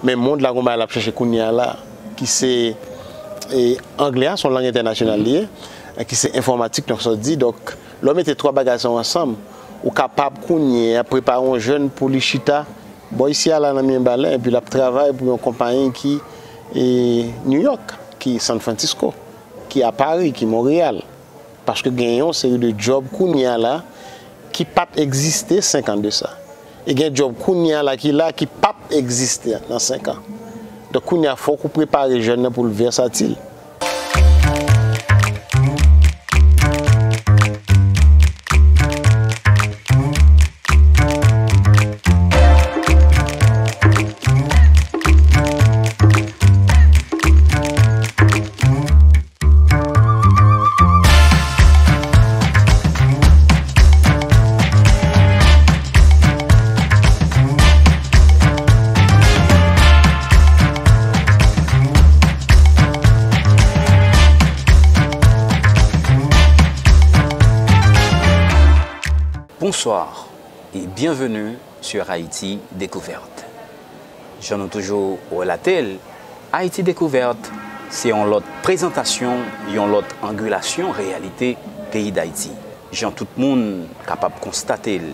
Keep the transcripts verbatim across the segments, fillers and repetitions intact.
Men mond la gon bagay l ap chèche kounye a la, ki se, e, anglè a, se yon lang entènasyonal li ye, e, ki se enfòmatik, donk sa w di. Donk, lè w mete twa bagay sa yo ansanm, ou kapab kounye a prepare yon jèn pou li chita bò isi a la nan Mibalè, epi l ap travay pou yon konpayi ki, e, New York, ki San Francisco, ki a Paris, ki Montréal. Paske gen yon seri de djòb kounye a la ki p ap egziste senk an de sa. E gen djòb kounye a la ki la ki p ap egziste nan senk an. Donk kounye a fòk ou prepare jèn nan pou l vèsatil. Bonsoir et bienvenue sur Haïti Découverte. Jan nou toujou relate l, Ayiti Dekouvèt se yon lòt prezantasyon, yon lòt angilasyon reyalite peyi Dayiti. Jan tout moun kapab konstate l,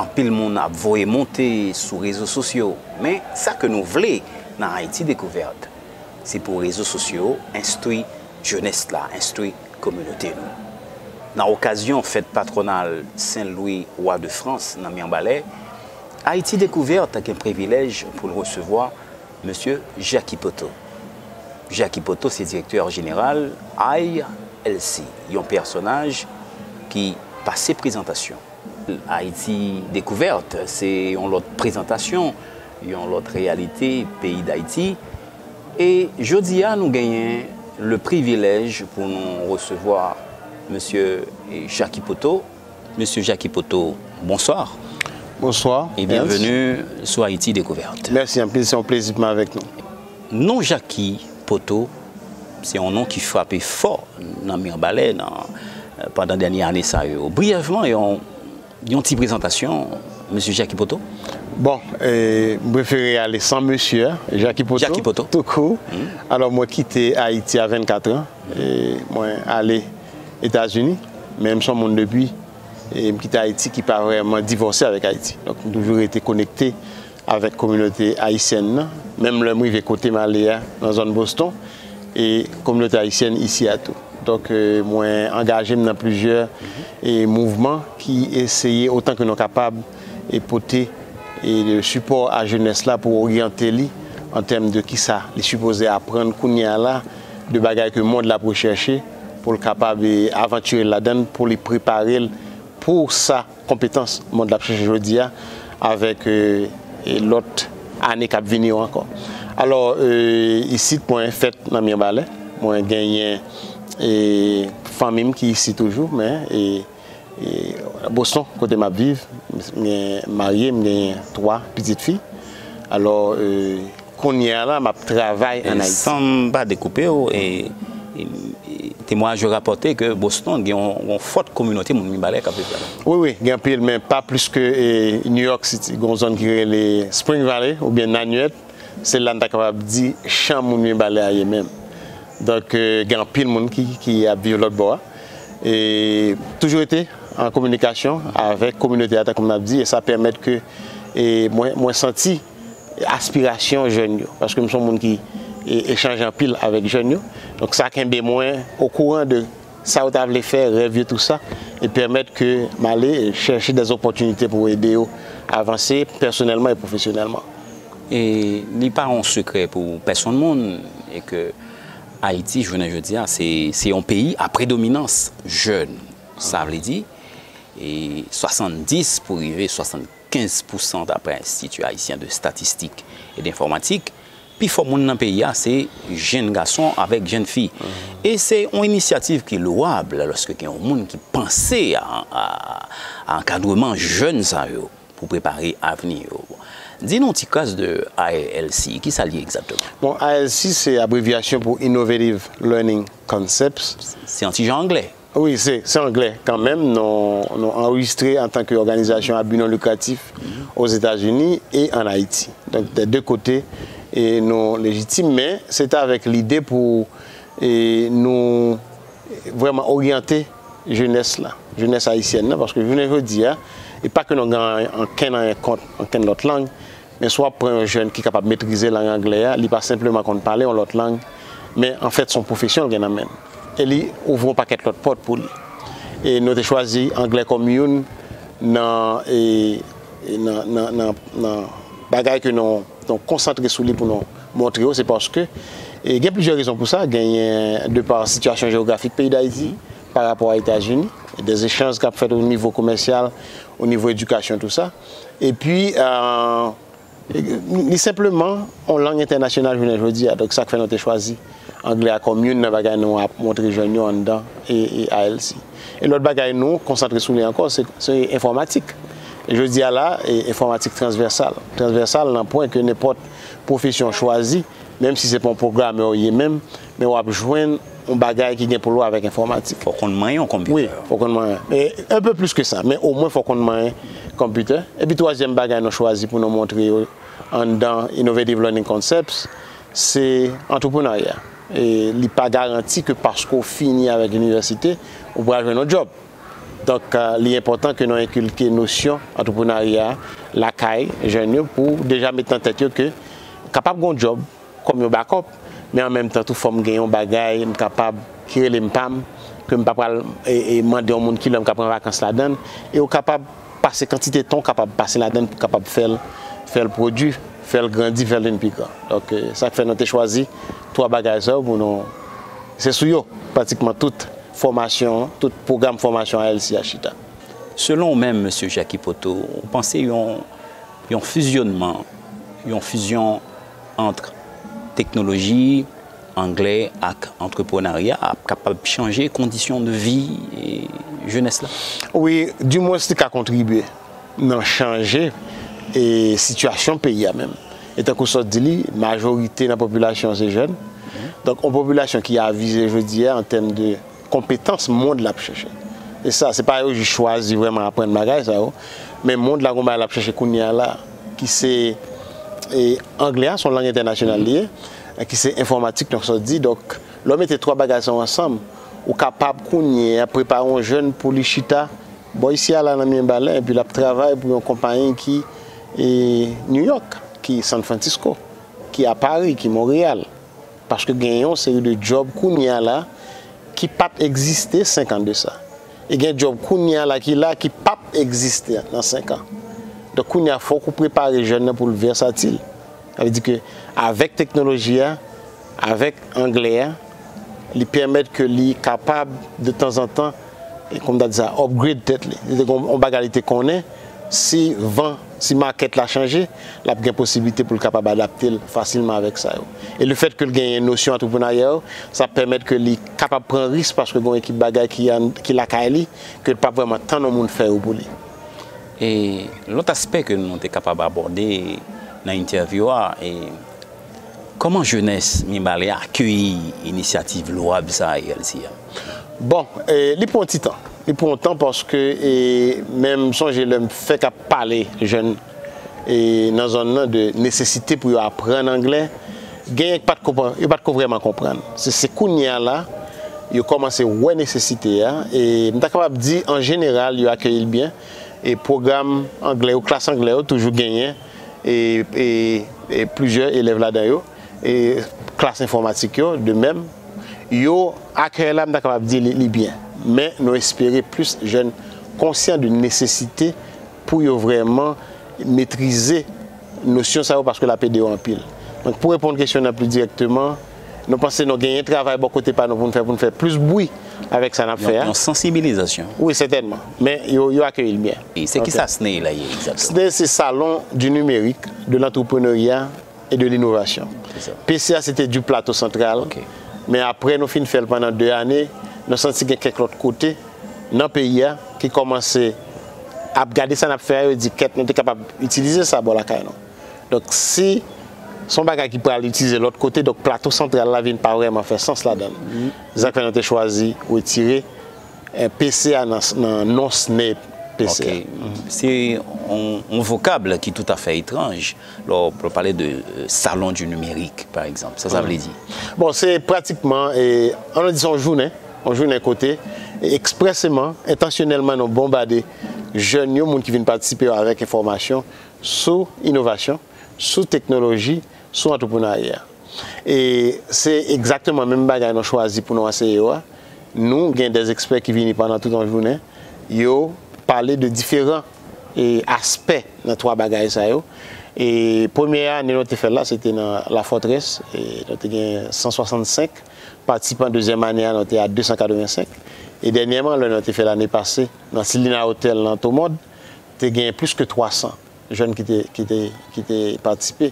anpil moun ap voye monte sou rezo sosyo. Men, sa ke nou vle nan Ayiti Dekouvèt, se pou rezo sosyo enstwi jenès la, enstwi kominote nou. Nan okazyon fèt patwonal Sen Lwi, wa de Frans, nan Mibalè, Ayiti Dekouvèt gen privilèj pou l resevwa Mesye Jacky Poteau. Jacky Poteau se direktè jeneral I L C, yon pèsonaj ki pase prezantasyon. Ayiti Dekouvèt se yon lòt prezantasyon, yon lòt reyalite peyi Dayiti. E jodi a, nou genyen le privilèj pou nou resevwa Mesye Jacky Poteau. Mesye Jacky Poteau, bonsoir. Bonsoir, Ernst. Et bienvenue sur Haïti Découverte. Mèsi anpil, se yon plezi pou mwen avèk nou. Non Jacky Poteau, se yon non ki frape fò nan Mibalè nan, pandan dènye ane sa yo. Briyèvman, yon, yon ti prezantasyon, Mesye Jacky Poteau. Bon, e, m prefere ale san mesye, Jacky Poteau, Jacky Poteau, tou kou. Alò, mwen kite Ayiti a vennkat an, e mwen ale Etazini, men m se yon moun depi, e m kite Ayiti ki pa vrèman divòse avèk Ayiti. Donk, m toujou rete konekte avèk kominote ayisyèn nan, menm lè m rive kote m ale a, nan zòn Boston, e kominote ayisyèn isi a tou. Donk, e, mwen angaje m nan plizyè, e, mouvman ki eseye, otan ke nou kapab, e pote, e, sipò a jenès la pou oryante li an tèm de kisa li sipoze aprann kounye a la, de bagay ke mond la ap rechèche, pou l kapab, e, avantire l ladan l, pou li prepare l pou sa konpetans mond la ap chèche jodi a, avèk, e, e, lòt ane k ap vini yo ankò. Alò, e, isit mwen fèt nan Mibalè, mwen genyen, e, fanmi m ki isi toujou, men, e, e, Boston, kote m ap viv, m gen marye, m genyen twa pitit fi. Alò, e, kounye a la, m ap travay ann Ayiti. San m pa dekoupe w, e, e, e, temwayaj yo rapòte ke Boston gen yon, yon fòt kominote moun Mibalè k ap viv la. Wi, wi, gen anpil, men pa plis ke, e, New York City. Gen yon zòn ki rele Spring Valley oubyen Nanuet. Se la n ta kapab di chan moun Mibalè a ye menm. Donk, e, gen anpil moun ki, ki ap viv lòt bò a. E toujou rete an kominikasyon avèk kominote a, tankou m ap di, e sa pèmèt ke, e, mwen, mwen santi aspirasyon jèn yo, paske m se yon moun ki, e, echanje anpil avèk jèn yo. Donk, sa kenbe mwen okouran de sa yo ta vle fè, rèv yo, tou sa, e pèmèt ke m ale chèche dè opòtinite pou ede yo avanse pèsonèlman e pwofesyonèlman. E li pa yon sekrè pou pèsonn moun, e ke Ayiti, jounen jodi a, se, se yon peyi a predominans jèn. Sa vle di, e swasanndis pou rive swasann kenz pousan daprè Institut Haïtien de Statistique et d'Informatique, pifò moun nan peyi a se jenn gason avèk jenn fi. E se yon inisyativ ki lowab lòske gen yon moun ki panse a, a, a ankadreman jèn sa yo pou prepare avni yo. Di nou yon ti kras de I L C, kisa l ye egzakteman? Bon, I L C se abrevyasyon pou Innovative Learning Concepts. Se yon ti jan anglè. Wi, se, se anglè kanmenm. Nou, nou anrejistre antanke òganizasyon a bi non likratif Ozetazini e ann Ayiti. Donk, dè de kote, E nou lejitim, men se t avèk lide pou e, nou vrèman oryante jenès la, jenès ayisyèn nan, paske jounen jodi a, e pa ke nou gen ankenn anyen kont ankenn lòt lang, men si w ap pran yon jèn ki kapab metrize lang anglè a, li pa senpleman konn pale yon lòt lang, men anfèt se yon pwofesyon l gen nan men l. E li ouvri yon pakèt lòt pòt pou li. E nou te chwazi anglè kòm youn nan, e, e nan, nan, nan, nan bagay ke nou, nou konsantre sou li pou nou montre yo, se paske e gen plizyè rezon pou sa. Genyen de pa sitiyasyon jewografik peyi Dayiti pa rapò a Etazini, de echanj k ap fèt o nivo komèsyal, o nivo edikasyon, tou sa. Epi, e, li senpleman yon lang entènasyonal jounen jodi a. Donk, sa k fè nou te chwazi anglè a kòm youn nan bagay nou ap montre jèn yo anndan e, e A L C. E lòt bagay nou konsantre sou li ankò, se, se enfòmatik. E jodi a la, e enfòmatik transvèsal. Transvèsal nan pwen ke nenpòt pwofesyon w chwazi, menm si se pa yon pwogramè w ye menm, men w ap jwenn yon bagay ki gen pou l wè avèk enfòmatik. Fò w konn manyen yon konpitè. Wi, fò w konn manyen. E, un peu plus que ça, men omwen fò w konn manyen konpitè. Epi twazyèm bagay nou chwazi pou nou montre yo anndan Innovative Learning Concepts, se antreprenarya. E li pa garanti ke paske w fini avèk inivèsite, ou pral jwenn yon djòb. Donk, e, li enpòtan ke nou enkilke nosyon antreprenarya lakay jèn yo pou deja met nan tèt yo ke kapab gen yon djòb kòm yon bakòp, men an menm tan tou fò m gen yon bagay m kapab ki rele m pa m, ke m pa pral e, e mande yon moun kilè m ka pran vakans ladan l, e w kapab pase kantite tan w kapab pase ladan l pou kapab fè l, fè l pwodui, fè l grandi, fè l vin pi gran. Donk, e, sa k fè nou te chwazi twa bagay sa yo pou nou, se sou yo pratikman tout fòmasyon, tout pwogram fòmasyon A L C a chita. Selon w menm, mesye Jacky Poteau, ou panse yon, yon fizyonnman, yon fizyon ant teknoloji, anglè ak antreprenarya ap kapab chanje kondisyon de vi e, jenès la? Wi, dimwens li ka kontribye nan chanje e, sitiyasyon peyi a menm. E tankou sa w di li, majorite nan popilasyon se jèn. Donk, yon popilasyon ki avize jodi a an tèm de konpetans mond la ap chèche. E sa, se pa yo jis chwazi vrèman aprann bagay sa yo, men mond la gon bagay l ap chèche kounye a la, ki se e, anglè a, se yon lang entènasyonal li ye, ki se enfòmatik, donk sa w di. Donk, lè w mete twa bagay sa yo ansanm, ou kapab kounye a prepare yon jèn pou li chita bò isi a la nan Mibalè, epi l ap travay pou yon konpayi ki e, New York, ki San Francisco, ki a Paris, ki Montréal. Paske gen yon seri de djòb kounye a la ki p ap egziste senk an de sa. E gen djòb kounye a la ki la ki p ap egziste nan senk an. Donk, kounye a, fòk ou prepare jèn nan pou l vèsatil. Sa vle di ke avèk teknoloji a, avèk anglè a, li pèmèt ke li kapab de tanzantan, e kòm ta di sa, upgrade tèt li. Li te gon yon bagay li te konnen, si van, si makèt la chanje, l ap gen posiblite pou l kapab adapte l fasilman avèk sa yo. E lefèt ke l genyen nosyon antreprenarya yo, sa ap pèmèt ke li kapab pran risk paske gen yon ekip bagay ki, an- ki lakay li, ke l p ap vrèman tann yon moun fè yo pou li. E lòt aspè ke nou te kapab abòde nan entèvyou a, e kòman jenès Mibalè akeyi inisyativ lowab sa A L C a? Bon, e, li pran ti tan. Li pran tan paske, e, men m sonje lè m fèk ap pale jèn, e, nan zòn nan de nesesite pou yo aprann anglè, genyen ki pa t ko, yo pa t ko vrèman konprann. Se, se kounye a la, yo kòmanse wè nesesite a, e m ta kapab di, an jeneral, yo akeyi l byen, e pwogram anglè yo, klas anglè yo toujou genyen, e, e, e plizyè elèv ladan yo, e klas enfòmatik yo, de menm, yo, akèy la, m ta kapab di li, li byen. Men nou espere plis jèn konsyan de nesesite pou yo vrèman metrize nosyon sa yo, paske l ap ede yo anpil. Donk, pou reponn kesyon nan pli dirèkteman, nou panse nou genyen travay bò kote pa nou pou n fè, pou n fè plis bri avèk sa n ap fè a. Yon, yon sansibilizasyon. Wi, sètènman. Men yo, yo akeyi l byen. E se ki sa S N E la ye egzakteman? S N E se Salon du Numérique, de l'Entrepreneuriat et de l'Innovation. Se sa. P C A se te du Plateau Central. Ok. Men apre nou fin fè l pandan de ane, nou santi gen kèk lòt kote nan peyi a ki kòmanse ap gade sa n ap fè a, yo di, "Kèt, nou te kapab itilize sa bò lakay nou." Donk, si se yon bagay ki pral itilize lòt kote, donk Plato Santral la vin pa vrèman fè sans ladan l. Se sa k fè nou te chwazi retire, eh, P C A nan, nan non S N E P. P C A. Se yon vokab ki toutafè etranj lè w pale de salon du numérique, pa egzanp. Sa sa vle di? Bon, se pratikman, e, ann di se yon jounen, yon jounen kote, ekspreseman, entansyonèlman, nou bonbade jèn yo, moun ki vin patisipe yo avèk enfòmasyon sou inovasyon, sou teknoloji, sou antreprenarya. E se egzakteman menm bagay nou chwazi pou nou anseye yo a. Nou gen de ekspè ki vini pandan tout yon jounen. Yo pale de diferan e, aspè nan twa bagay sa yo. E premye ane nou te fè l la, se te nan Lafòtrès. E, nou te gen san swasannsenk patisipan. Dezyèm ane a, nou te a de san katrevensenk. E dènyèman, lè nou te fè l ane pase, nan Silina Hotel nan Tomod, te gen plis ke twa san jèn ki te, ki te, ki te patisipe.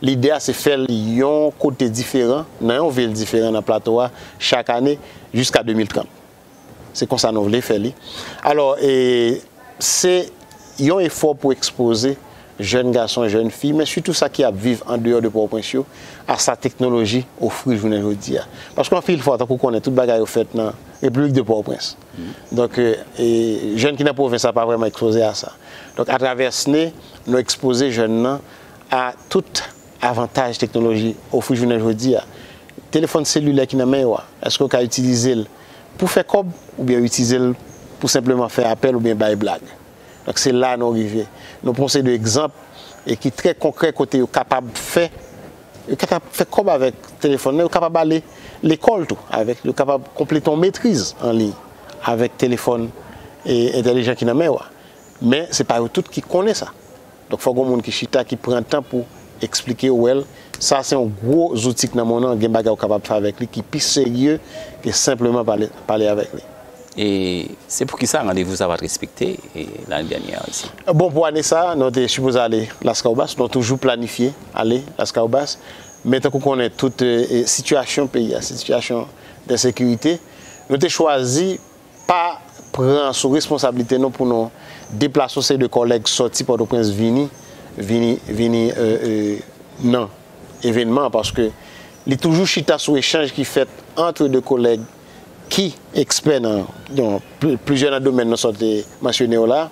Lide a se fè l yon kote diferan, nan yon vil diferan nan plato a, chak ane, jiska de mil trant. Se konsa nou vle fè li. Alò, e, se yon efò pou ekspoze jèn gason, jèn fi, men sitou sa ki ap viv andeyò de Pòtoprens yo, a sa teknoloji ofri jounen jodi a. Paske anpil fwa, tankou w konnen, tout bagay yo fèt nan Repiblik de Pòtoprens. Donk, e, e, jèn ki nan pwovens la pa vrèman ekspoze a sa. Donk, atravè S N E, nou ekspoze jèn nan a tout avantaj teknoloji ofri jounen jodi a. Telefòn selilè ki nan men yo a, èske w ka itilize l pou fè kòb oubyen w itilize l pou senpleman fè apèl oubyen bay blag? Donk, se la nou rive. Nou pran yon seri de egzanp e ki trè konkrè kote yo kapab fè, yo kapab fè kòb avèk telefòn nan, yo kapab ale lekòl tou avèk, yo kapab konplete yon metriz an liy avèk telefòn e entèlijan ki nan men w a. Men se pa yo tout ki konnen sa. Donk, fòk gen moun ki chita, ki pran tan pou eksplike yo, wè l. Sa se yon gwo zouti k nan men w nan, gen bagay ou kapab fè avèk li ki pi serye ke senpleman pale, pale avèk li. E se poukisa randevou sa pa t respekte e, lane dènyè a isi? Bon, pou ane sa a, nou te sipoze ale Laskawobas, nou toujou planifye ale Laskawobas. Men tankou w konnen tout e, e, sitiyasyon peyi a, sitiyasyon de sekirite, nou te chwazi pa pran sou responsablite nou pou nou deplase yon seri de kòlèg sòti Pòtoprens vini, vini, vini e, e, nan evènman an, paske li toujou chita sou echanj ki fèt ant de kòlèg ki ekspè nan, nan pli- plizyè nan domèn nou sot mansyone yo la.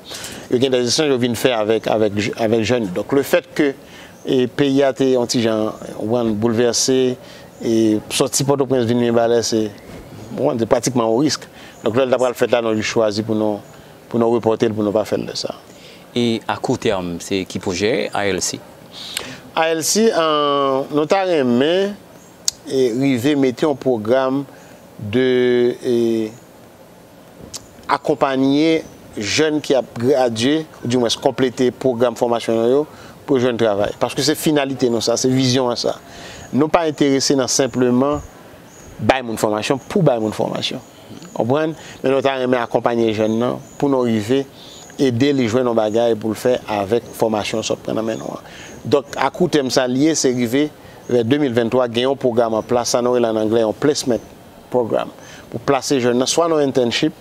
Yo gen de echanj yo vin fè avèk, avèk, avèk jèn. Donk, lefèt ke e peyi a te yon ti jan, ou konprann, boulvèse, e sòti Pòtoprens vin Mibalè, se, ou konprann, se pratikman yon risk. Donk, lè l ta pral fèt la, nou jis chwazi pou nou, pou nou repòte l, pou nou pa fè l lè sa a. E a kou tèm, se ki pwojè A L C? A L C, e, nou ta renmen e, rive mete yon pwogram de e, akonpanye jèn ki ap gradye, oudimwens konplete pwogram fòmasyon yo, pou yo jwenn travay. Paske se finalite nou sa, se vizyon an sa. Nou pa enterese nan senpleman bay moun fòmasyon pou bay moun fòmasyon. Konprann? Men nou ta renmen akonpanye jèn nan pou nou rive ede li jwenn yon bagay pou l fè avèk fòmasyon sot pran nan men nou an. Donk, a kou tèm sa l ye, se rive vè de mil venntwa, gen yon pwogram an plas, sa nou rele an anglè yon placement program, pou plase jèn nan swa nan internship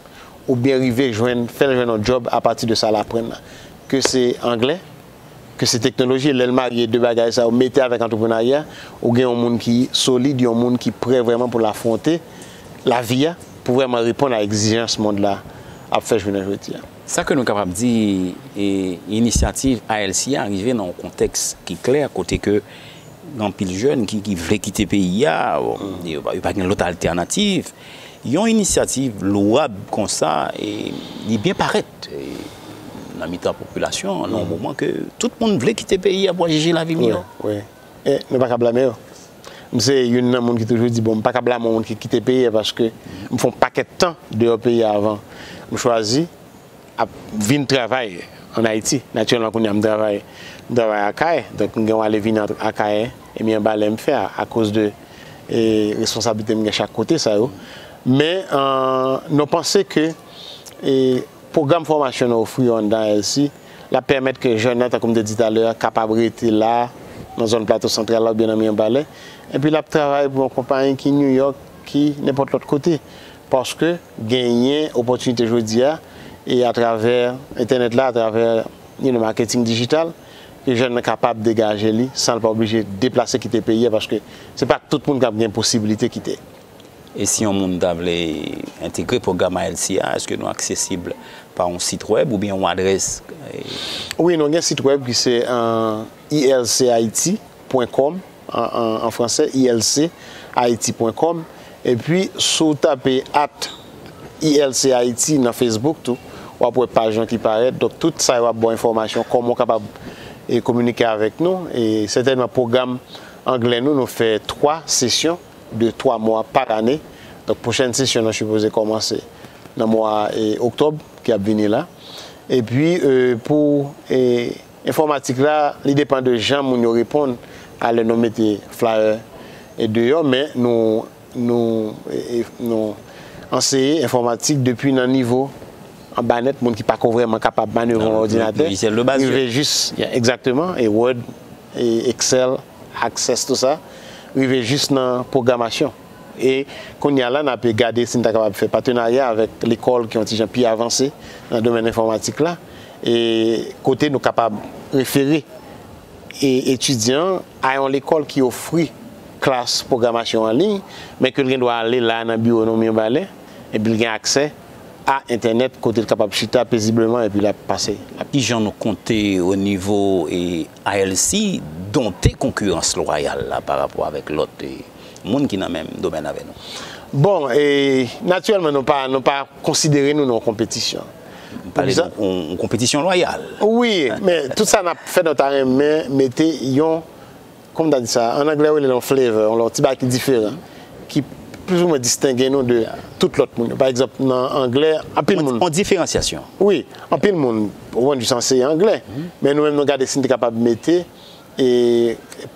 oubyen rive jwenn, fè l jwenn yon djòb apati de sa l aprann nan. Ke se anglè, ke se teknoloji, lè l marye de bagay sa yo, mete avèk antreprenarya, ou gen yon moun ki solid, yon moun ki prè vrèman pou l afwonte lavi a, pou vrèman reponn a egzijans mond la ap fè jounen jodi a. Sa ke nou kapab di, e, inisyativ A L C a rive nan yon kontèks ki klè, kote ke gen anpil jèn ki, ki vle kite peyi a, bon, yo, pa- yo pa gen lòt altènativ. Yon inisyativ lwab konsa, e, li byen parèt e, nan mitan popilasyon an, nan yon moman ke tout moun vle kite peyi a pou al chèche lavi miyò. Wi. E nou pa ka blame yo. M se youn nan moun ki toujou di, bon, m pa ka blame yon moun ki kite peyi a paske m fè yon pakèt tan deyò peyi a avan. M chwazi ap vin travay ann Ayiti. Natirèlman, kounye a m travay, m travay Akayè. Donk, m gen yon ale vini ant Akayè e Mibalè m fè a, akoz de e, responsablite m gen chak kote sa yo. Men, e, nou panse ke e, pwogram fòmasyon nou ofri yo anndan A L C, l ap pèmèt ke jèn nan, tankou m te di talè a, kapab rete la, nan zòn Plato Santral la oubyen nan Mibalè. Epi l ap travay pou yon konpayi ki New York, ki nenpòt lòt kote. Paske genyen opòtinite jodi a, e atravè entènèt la, atravè you know, maketing dijital, ke jèn nan kapab degaje li san l pa oblije deplase kite peyi a, paske se pa tout moun k ap gen posiblite kite. E si yon moun ta vle entegre pwogram I L C a, èske nou aksesib pa yon sit wèb oubyen yon adrès? Wi, nou gen sit wèb ki se ilcayiti pwen kòm an franse, ilcayiti pwen kòm. Epi si w tape at ilcayiti nan Facebook tou, w ap wè paj lan ki parèt. Donk tout sa yo ap ba w enfòmasyon kòman w kapab kominike avèk nou. E sètènman pwogram anglè nou, nou fè twa sesyon de twa mwa pa ane. Donk pwochèn sesyon nou sipoze kòmanse nan mwa oktòb ki ap vini la. Epi pou enfòmatik la, li depann de jan moun yo reponn a lè nou mete flyer deyò, men nou nou nou anseye enfòmatik depi nan nivo anba nèt, moun ki pako vrèman kapab manevre yon òdinatè, rive jis egzakteman e Word, e Excel, Access, tou sa, rive jis nan pwogramasyon. E kounye a la, n ape gade si n ta kapab fè patenarya avèk lekòl ki yon ti jan pi avanse nan domèn enfòmatik la, e kote nou kapab refere etidyan an a yon lekòl ki ofri klas pwogramasyon an liy, men ke l gen dwa ale la nan biwo nou Mirbalè, epi l gen aksè a entènèt kote l kapab chita pezibleman epi l ap pase. Ki jan nou konte o nivo I L C donte konkirans lwayal la pa rapò avèk lòt moun ki nan menm domèn avè nou? Bon, e natirèlman nou pa nou pa konsidere nou nan yon konpetisyon. Pale de yon konpetisyon lwayal. Wi, men tout sa n ap fè, nou ta renmen mete yon, kòman ta di sa, an anglè yo rele l yon flavor, yon ti bagay ki diferan, ki plizoumwen distenge nou de tout lòt moun yo. Pa egzanp, nan anglè, anpil moun. Yon diferansyasyon. Wi, anpil moun, ou konn, jis anseye anglè, men nou menm nou gade si n te kapab mete e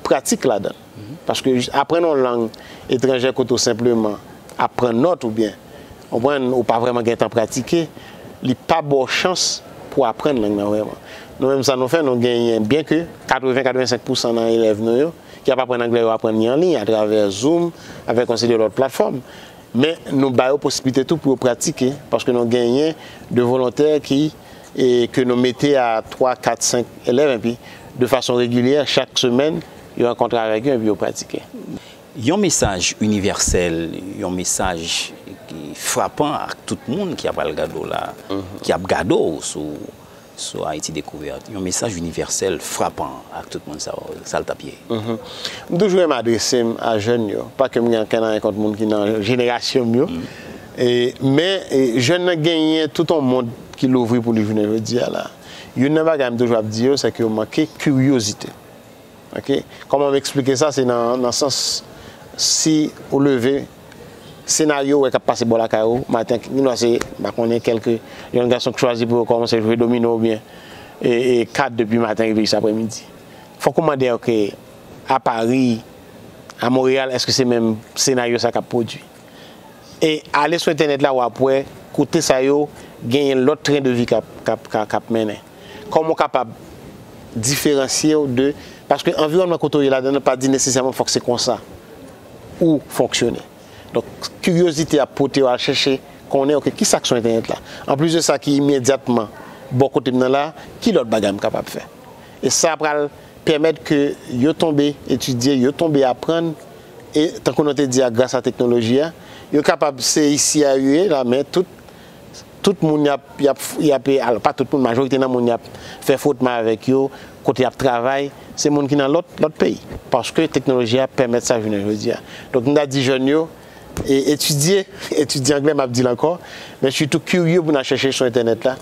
pratik ladan l. Paske aprann yon lang etranjè kote w senpleman ap pran nòt oubyen, w konprann, ou pa vrèman gen tan pratike, li pa ba w chans pou w aprann lang nan vrèman. Nou menm sa nou fè, nou genyen, byenke katreven, katrevensenk pousan nan elèv nou yo ki ap aprann anglè yo aprann li an liy atravè Zoom, avèk yon seri de lòt platfòm. Men nou ba yo posiblite tou pou yo pratike, paske nou genyen de volontè ki e ke nou mete a twa, kat, senk elèv, epi de fason regilyè, chak semèn, yo rankontre avèk yo epi yo pratike. Yon mesaj inivèsèl, yon mesaj ki frapan ak tout moun ki ap al gade w la, ki ap gade w sou sou Ayiti Dekouvèt, yon mesaj inivèsèl frapan ak tout moun sa yo, sa l t ap ye? M toujou renmen adrese m a jèn yo, pa ke m gen okenn anyen kont moun ki nan jenerasyon m yo, men jèn nan genyen tout yon mond ki louvri pou li jounen jodi a la. Youn nan bagay m toujou ap di yo, se ke yo manke kiryozite. Ok? Kòman m eksplike sa? Se nan, nan sans, si ou leve, senaryo ou wè k ap pase bò lakay ou, maten, gen dwa se, m pa konnen, kèlke jèn gason k chwazi pou yo kòmanse jwe domino oubyen e, e kat depi maten rive jis apremidi. Fòk ou mande yo ke a Pari, a Monreyal, èske se menm senaryo sa k ap pwodui? E ale sou entènèt la, w ap wè kote sa yo genyen lòt tren de vi k ap, k ap, k ap, k ap mennen. Kòman w kapab diferansye w de, paske anviwònman kote w ye ladan nan pa di nesesèman fòk se konsa ou fonksyone. Donk, kiryozite ap pote w al chèche konnen, ok, kisa k sou entènèt la? Anplis de sa ki imedyatman bò kote m nan la, ki lòt bagay m kapab fè? E sa pral pèmèt ke yo tonbe etidye, yo tonbe aprann, e tankou nou te di a, gras a teknoloji a, yo kapab, se isi a yo ye la, men tout, tout moun y ap, y ap, y ap, alò, pa tout moun, majorite nan moun y ap fè fwotman avèk yo, kote y ap travay, se moun ki nan lòt, lòt peyi. Paske teknoloji a pèmèt sa jounen jodi a. Donk, m ta di jèn yo, e, etidye, etidye anglè, m ap di l ankò, men sitou kirye pou n al chèche sou entènèt la,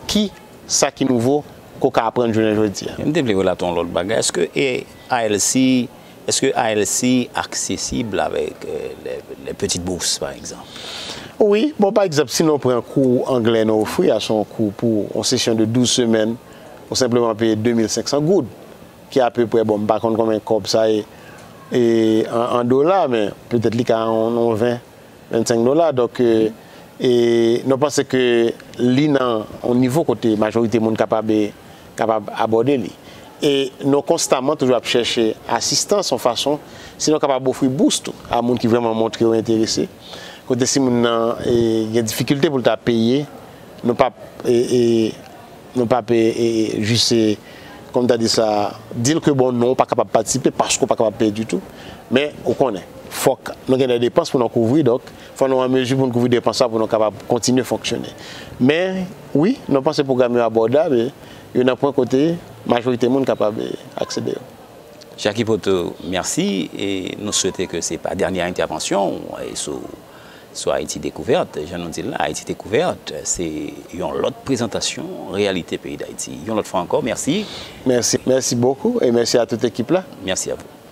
ki sa ki nouvo ke w ka aprann jounen jodi a. M te vle relate yon lòt bagay. Èske A L C, èske A L C aksesib avèk les petites bourses, pa egzanp? Wi. Bon, pa egzanp, si nou pran kou anglè nou ofri a, se yon kou pou yon sesyon de douz semèn, ou senpleman peye de mil senk san goud, ki apeprè, bon, m pa konn konbyen kòb sa ye e, an, an dola, men petèt li ka yon, yon ven, vennsenk dola. Donk, e, e nou panse ke li nan yon nivo kote majorite moun kapab, e, kapab abòde li. E nou konstaman toujou ap chèche asistans, yon fason, si nou kapab ofri bous tou a moun ki vrèman montre yo enterese. Kote si moun nan, e, gen difikilte pou l ta peye, nou p ap, e, e, nou p ap, e, e, jis, e, kòm ta di sa, di l ke bon, non, ou pa kapab patisipe paske ou pa kapab peye ditou. Men, ou konnen, Fòk nou gen de depans pou nou kouvri, donk fò nou an mezi pou nou kouvri depans sa pou nou kapab kontinye fonksyone. Men wi, nou panse pwogram yo abòdab e yo nan pwen kote majorite moun kapab aksede yo. Jacky Poteau, mèsi e nou swete ke se pa dènye entèvansyon w sou sou Ayiti Dekouvèt. Jan nou di l la, Ayiti Dekouvèt se yon lòt prezantasyon reyalite peyi Dayiti. Yon lòt fwa ankò, mèsi. Mèsi, mèsi bokou e mèsi a tout ekip la. Mèsi a vou.